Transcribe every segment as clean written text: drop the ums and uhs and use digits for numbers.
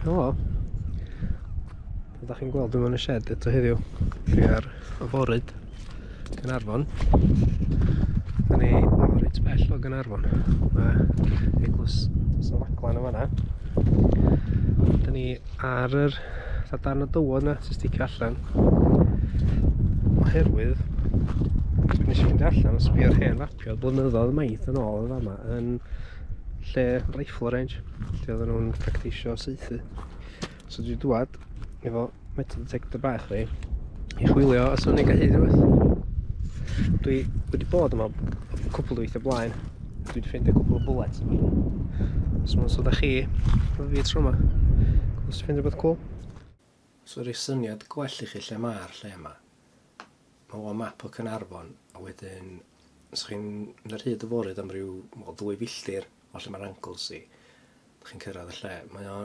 Helo. Fel da chi'n gweld, dwi'n yn y shed eto heddiw. Dwi ar y foryd Gaernarfon. Da ni reit bell o Gaernarfon. Mae Eglwys St Faglan yn fanna. Da ni ar yr darn o dywod na sy'n sticio allan. Oherwydd, nes i fynd allan a sbio ar hen fapio blynyddoedd maith yn ôl yn fama yn lle rifle range, lle oedden nhw'n practisio saethu. So dwi dwad efo metal detector bach fi i chwilio os o'n i'n cael hyd i rhywbeth. Dwi wedi bod yma cwpl o weithiau blaen. Dwi wedi ffeindio cwpl o bullets yma. So mae'n so da chi efo fi tro yma. Os ti'n ffeindio rhywbeth cool. So rhoi syniad gwell i chi lle mae'r lle yma. Mae o map o Caernarfon a wedyn os chi'n mynd ar hyd y foryd am ryw wel, 2 filltir o lle mae'r Anglesey, dych chi'n cyrraedd y lle. Mae o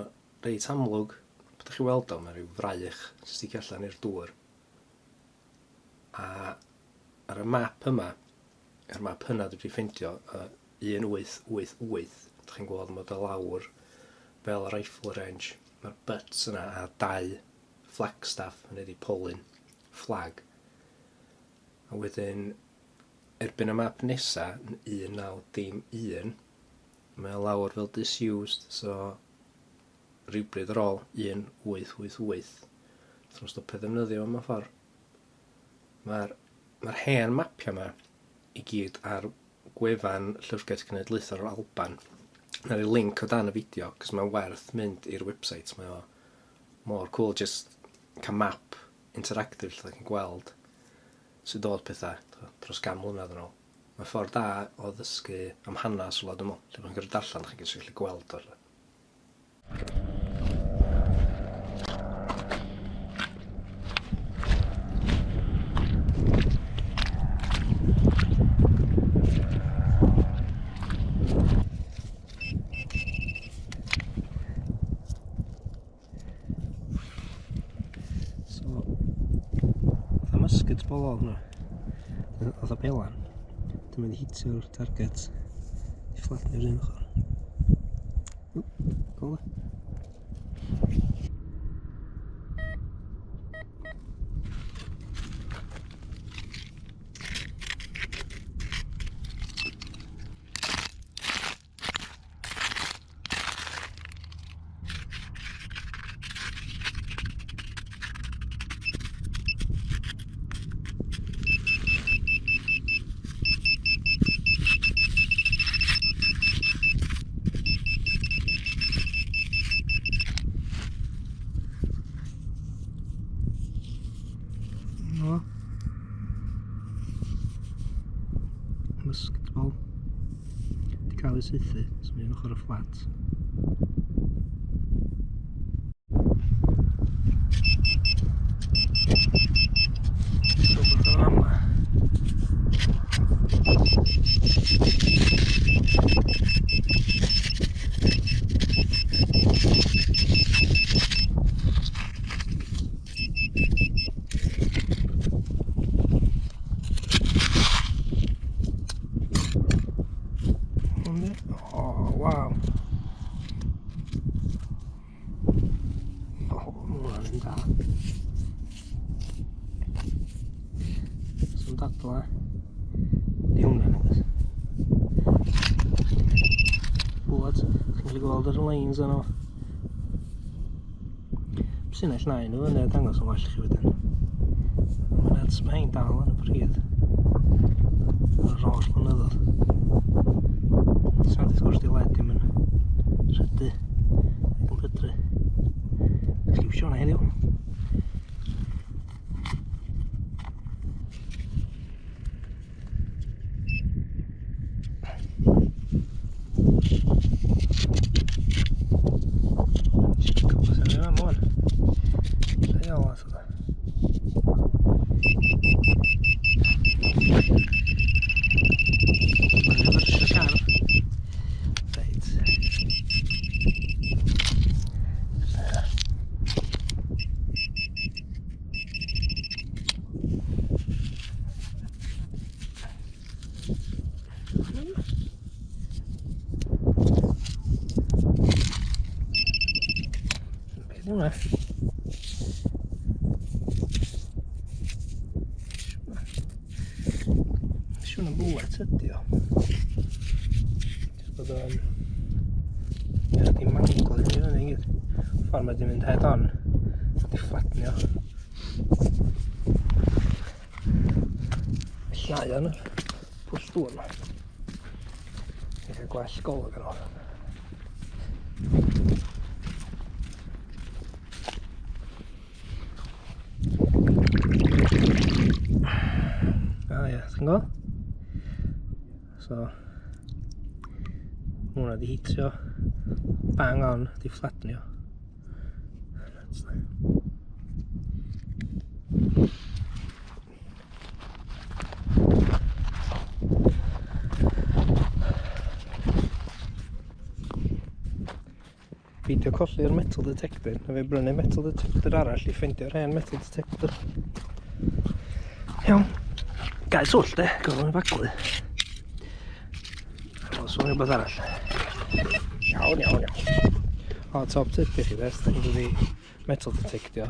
reit amlwg, pan dych chi'n weld o, mae rhyw fraich sy'n sticio allan i'r dŵr. A ar y map yma, ar map hynna dwi wedi ffeindio, uh, 1888, dych chi'n gweld mod o lawr fel rifle range. Mae'r butts yna a dau flagstaff, hynny ydi polyn, fflag. A wedyn, erbyn y map nesa, yn 1901, mae o lawr fel disused, so rhywbryd ar ôl 1888, wnaethon nhw stopio ddefnyddio fo mewn ffordd. Mae'r mae hen mapiau yma i gyd ar gwefan Llyfrgell Cenedlaethol yr Alban. Na i link o dan y fideo, cos mae'n werth mynd i'r website, mae o mor cool, just cael map interactive lle chi'n gweld sut oedd pethau dros 100 mlynedd yn ôl. Mae'n ffordd da o ddysgu am hanes rhywle, dwi'n meddwl. Lle bod chi'n gorfod darllen, chi'n gallu gweld o. So, fatha musket ball oedd hwnna. Fatha pelan. Dwi'n mynd i hitio'r target i fflatnu'r un ochr. Ww, gola. No. Musket ball. Di cael ei saethu, so mae'n ochr y fflat. Rhywbeth o fama. O, waw. O, hwnna'n un da. So'n dadla. Di hwnna, nag Bullet. Chi'n gallu gweld yr lines yno. Sy'n llnau nhw fyny a dangos yn well chi wedyn. Mae'n nuts, mae hein dal yn y pridd. Ar ôl blynyddoedd. Sa'n wrth gwrs di led ddim yn rhydu ac yn pydru. Gallu iwsio hwnna heddiw. Hwnna. Siwr na bwlet ydi o. Jyst bod o'n... Ia, di manglo i fyny i gyd. Ffordd mae di mynd head on. Di fflatnio. Llai o'n y pwll dŵr yma. I gael gwell golwg arno. Ah ie, ti'n gweld? So, hwnna di hitio bang on, di fflatnio. Nuts, de. Peidio colli'r metal detector, na fi brynu metal detector arall i ffeindio'r hen metal detector. Iawn. Gau twll de, gofyn yn baglu. O, sôn rhywbeth arall. Iawn, iawn, iawn. O, top tip i chi beth, da chi'n dod i metal detectio.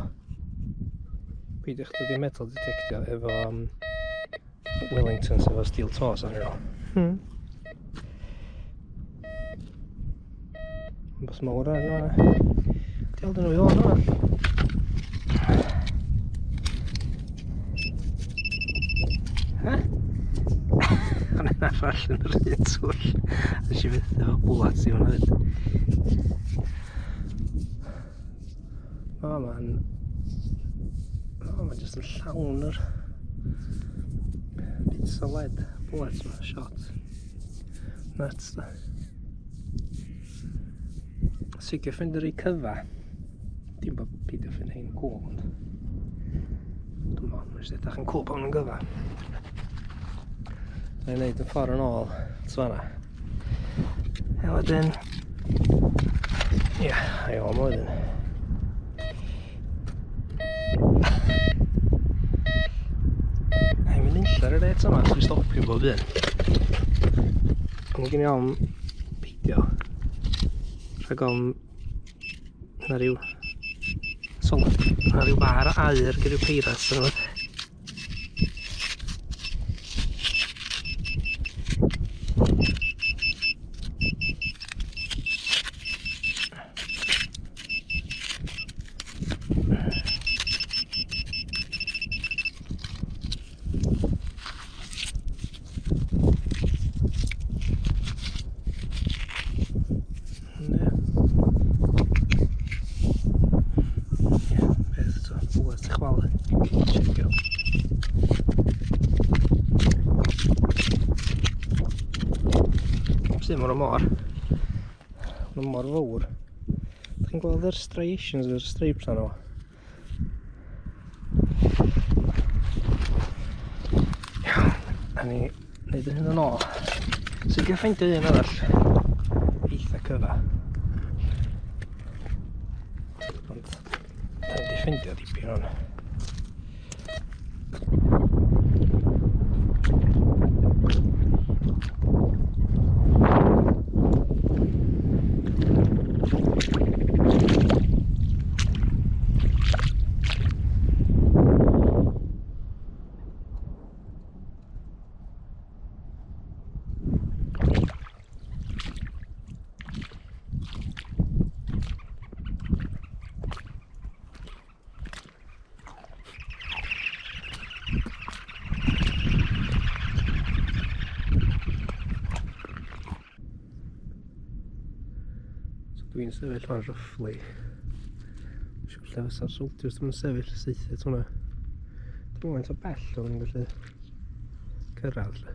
Peidiwch dod i metal detectio efo Wellingtons efo steel toes arnyn nhw. Beth mawr ar yna. Diolch yn nhw i fod yna. Ha? Ond un arall yn yr un twll. Nes i fethu efo bwlat i hwnna fyd. O, mae'n... O, mae'n jyst yn llawn yr bits o lead bullets ma, shot. Nuts, da. Sicr ffeindio rei cyfa. Dim bod peidio ffeindio hein cool, ond... Dwi'n meddwl, mae'n jyst edrych yn cool pan nhw'n gyfa. Dwi'n neud y ffordd yn ôl, at fan'na. A wedyn... Ie, a i ôl wedyn. Mae'n mynd unlla ar y rêt yma, dwi'n stopio bob un. Ond mae gen i ofn peidio. Rhag ofn na ryw solid, na ryw bar o aur gyda ryw peirats yn rhywbeth. Ne. Ie, beth eto, bwlet i chwalu. Checio. Sy'n mor o mor. Mae'n mor fawr. Dych chi'n gweld yr striations, yr stripes arno fo? Iawn, a ni wneud hyn yn ôl. So i ffeindio un arall eitha cyfa. Ond, da ni wedi ffeindio dipyn o'n. So dwi'n sefyll fan roughly. Siwr lle fysa'r soldiers ddim yn sefyll syth at hwnna. Dwi'n meddwl o bell oedden ni'n gallu cyrraedd lle.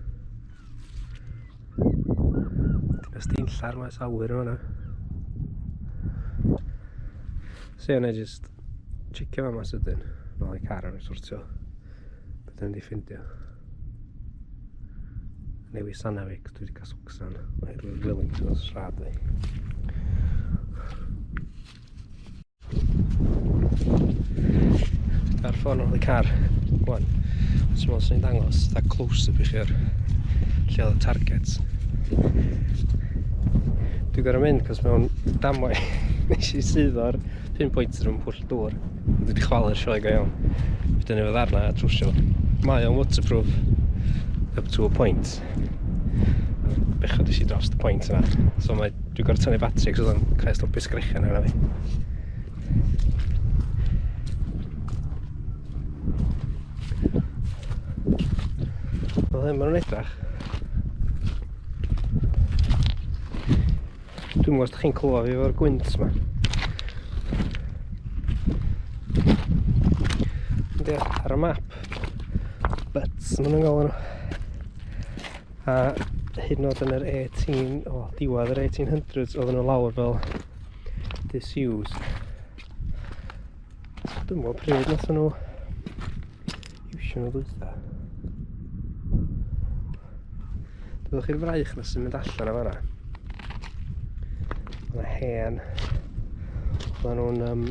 Dinas Dinllar maes awyr yn hwnna. So ie, na i just checio fama sydyn. Nôl i car yn sortio beth dwi'n di ffindio. Newid sanna fi, cos dwi wedi cael swcsan oherwydd Wellingtons rhad fi. Ar ffordd nôl i car, wan. Os ti'n meddwl swn i'n dangos, dda close-up i chi o'r lle oedd y targets. Dwi'n gorau mynd, cos mewn damwain. Nes i suddo'r pinpointer yn pwll dŵr. Dwi wedi chwalu'r sioe go iawn. Fi dynnu fo ddarna a trwsio. Mae o'n waterproof up to a point. Bechod es i dros y point yna. So mae, dwi'n gorfod tynnu batri cos oedd o'n cael stopio sgrechian arna fi. Wel hyn, maen nhw'n edrach. Dwi'n gwybod os ydych chi'n clywed fi efo'r gwynt yma. Yndi, ar y map, butts maen nhw'n galw nhw. A hyd yn oed yn yr 18, o, diwedd yr 1800s, oedden nhw lawr fel disused. So dwi'n gwybod pryd nath nhw iwsio nhw ddwytha. Dwch chi'r fraich na sy'n mynd allan o fanna. Mae hen. Oedden nhw'n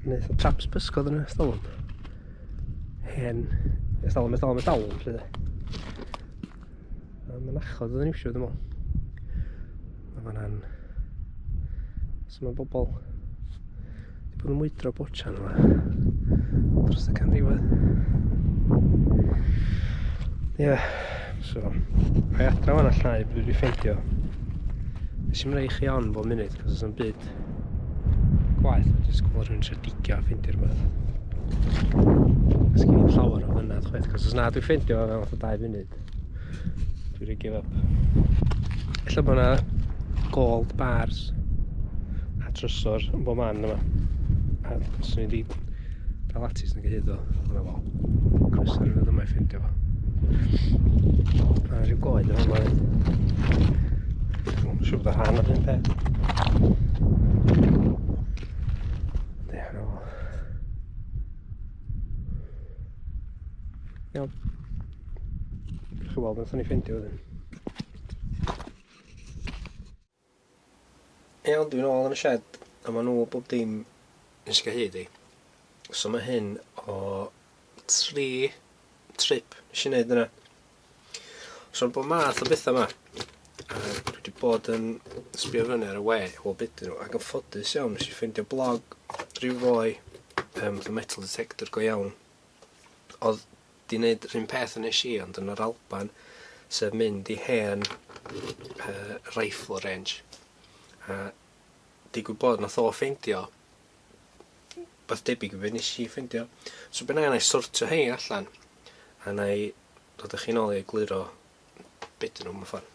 wneud o traps pysgod yn y stalwm. Hen. Estalwm, estalwm, estalwm, lle de. Mynachod oedden nhw'n iwsio, dwi'n meddwl. Mae fanna'n... So mae bobl wedi bod yn mwydro bochan yma dros y canrifoedd. Ie, yeah, so mae adra fanna llai dwi wedi ffeindio. Nes i'm rhoi chi on bob munud, cos oes yn byd gwaeth, jyst gweld rhywun trio digio a ffeindio rhywbeth. Os gen i'm llawer o fynadd chwaith, cos os na dwi'n ffeindio fo fewn fatha 2 munud, dwi wedi give up. Ella bod yna gold bars a trysor yn bob man yma. A os o'n i wedi dal ati sy'n gyhuddo, yna fo. Croeso rhywbeth yma i ffeindio fo. Mae rhyw goed yma yma. Siŵr bod y rhan o'r un peth. Ie, yna fo. Iawn. Chi weld beth o'n i ffeindio wedyn. Iawn, dwi'n ôl yn y shed, a ma' nhw bob dim nes i gael hyd i. So mae hyn o tri trip nes i wneud yna. So bob math o bethau yma. A dwi wedi bod yn sbio fyny ar y we i weld beth ydyn nhw, ac yn ffodus iawn nes i ffeindio blog rhyw foi, fatha metal detector go iawn, oedd 'di neud yr un peth a nes i ond yn yr Alban, sef mynd i hen rifle range a digwydd bod nath o ffeindio wbath debyg i be nes i ffeindio. So be' 'nai 'nai sortio hein allan a 'nai dod â chi nôl i egluro be' 'dyn nhw mewn ffor.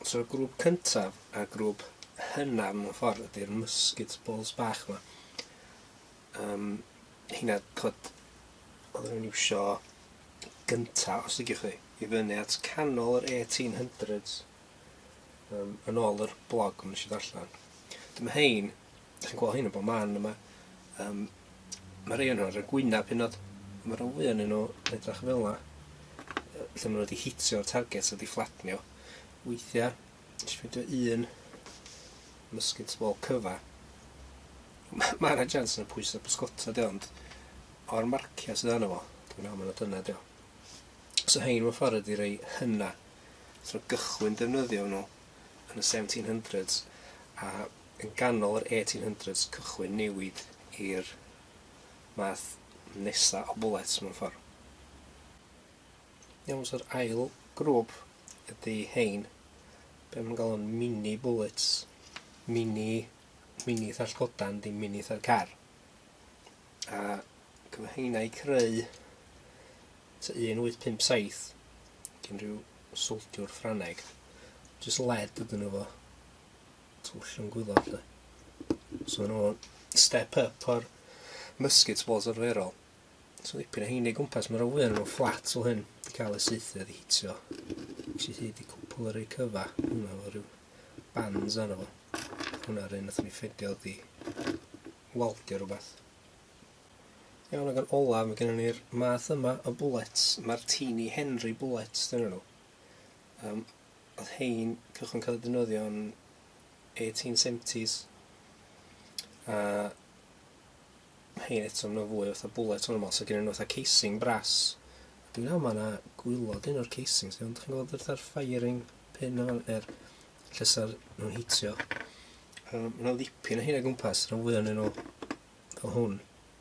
So y grŵp cyntaf a grŵp hynaf mewn ffordd ydy'r musket balls bach 'ma. Yym heina ch'od oedden nhw'n iwsio gynta os liciwch chi i fyny at canol yr 1800s yym yn ôl yr blog ma' nes i ddarllen. Dyma hein, dach chi'n gweld hein yn bob man yma. Yym ma' rei o'n nhw ar y gwynab hyd yn o'd. Ma' rhan fwya o'nyn nhw yn edrach fel 'na. Yy lle ma' nhw wedi hitio'r target a 'di fflatnio. Weithia nes i ffeindio un musket ball cyfa. Mae yna chance na pwysa pysgota 'di o ond o'r marcia sydd arno fo, dwi'n meddwl na dyna 'di o. So hein mewn ffordd ydi rei hynna. So gychwyn defnyddio nhw yn y 1700s a yn ganol yr 1800s cychwyn newid i'r math nesa o bullets mewn ffordd. Iawn, so'r ail grŵp ydy hein, be maen nhw'n galw'n mini bullets, mini mini eitha'r llygodan, dim mini eitha'r car. A gyda heina i creu ta 1857 gen rhyw soldiwr Ffrangeg. Just lead ydyn nhw fo twll yn gwylod lle. So maen nhw'n step up o'r musket balls arferol. So dipyn o heini o gwmpas, mae'r rhan fwya nhw'n fflat fel hyn, wedi cael eu saethu a wedi hitio. Nes i hyd i cwpl ar eu cyfa, hwnna efo rhyw bands arno fo. Hwnna'r un nath ni ffeindio oedd di waldio rhywbeth. Iawn, ac yn olaf mae gennym ni'r math yma o bullets, Martini Henry bullets dyn nhw. Oedd hein cychwyn cael eu defnyddio yn 1870s a hein eto maen nhw'n fwy fatha bullet normal, so gennyn nhw fatha casing brass. Dwi'n meddwl mae yna gwylod un o'r casings, iawn, dych chi'n gweld fatha'r firing pin yma, neu'r lle sa'r nhw'n hitio. Mae yna ddipyn o hyn o gwmpas, rhan fwyaf ohonyn nhw fel hwn,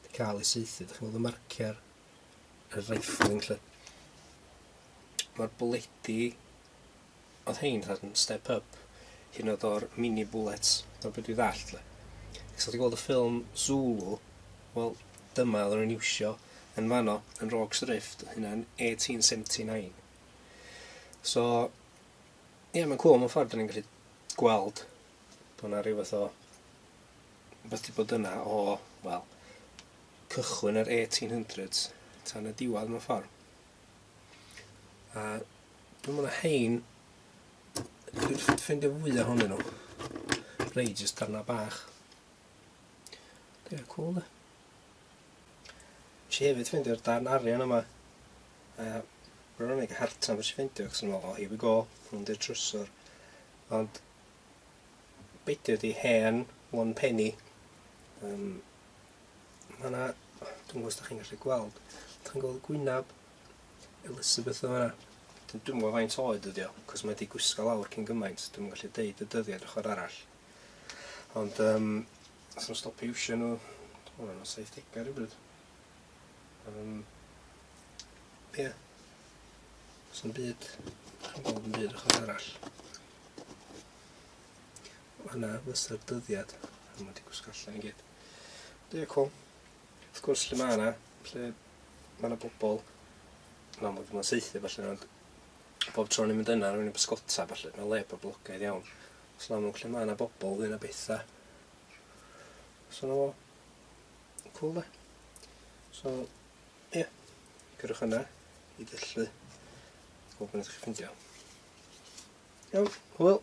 wedi cael eu saethu. Dych chi'n gweld y marciau'r y rifling lle. Mae'r bwledi, oedd hein fatha yn step up, hyd yn oed o'r mini bullets, dyna beth dwi ddallt le. Os wedi gweld y ffilm Zulu, wel, dyma oedden nhw'n iwsio yn fanno, yn Rorke's Drift, hynna'n 1879. So, ie, yeah, mae'n cool, mewn ffordd, dyn ni'n gallu gweld bod yna rhyw fath o beth wedi bod yna o, wel, cychwyn yr 1800s tan y diwedd mewn ffordd. A dwi'n meddwl na hein, dwi'n ffeindio fwy ohonyn nhw. Rei jyst darna bach. Dwi'n cool de. Nes i hefyd ffeindio'r darn arian yma. A ro'n unig hartan fes i ffeindio, achos o'n meddwl, oh, here we go, hwn di'r trysor. Ond beidio di hen one penny. Mae yna, dwi'n gwybod os da chi'n gallu gweld, da chi'n gweld gwynab Elizabeth o fanna. Dwi'n gwybod faint oed ydi o, cos mae wedi gwisgo lawr cyn gymaint, dwi'n gallu deud y dyddiad ochr arall. Ond, nath nhw stopio iwsio nhw, dwi'n meddwl yn y 70au rhywbryd. Ie. Yeah. So'n byd, chi'n gweld yn byd ochr arall. Hwnna fysa'r dyddiad, a mae wedi gwisgo allan i gyd. Ie, cool. Wrth gwrs, lle mae yna, lle mae yna bobl, yn amlwg ddim yn saethu falle, ond bob tro ni'n mynd yna, rwy'n pysgota falle, mae'n le boblogaidd iawn. So yn amlwg lle mae yna bobl, fydd yna bethau. So na fo. Cool de. So, ie. Yeah. Gyrwch yna i dyllu. Gweld beth ydych chi'n ffindio. Iawn, hwyl.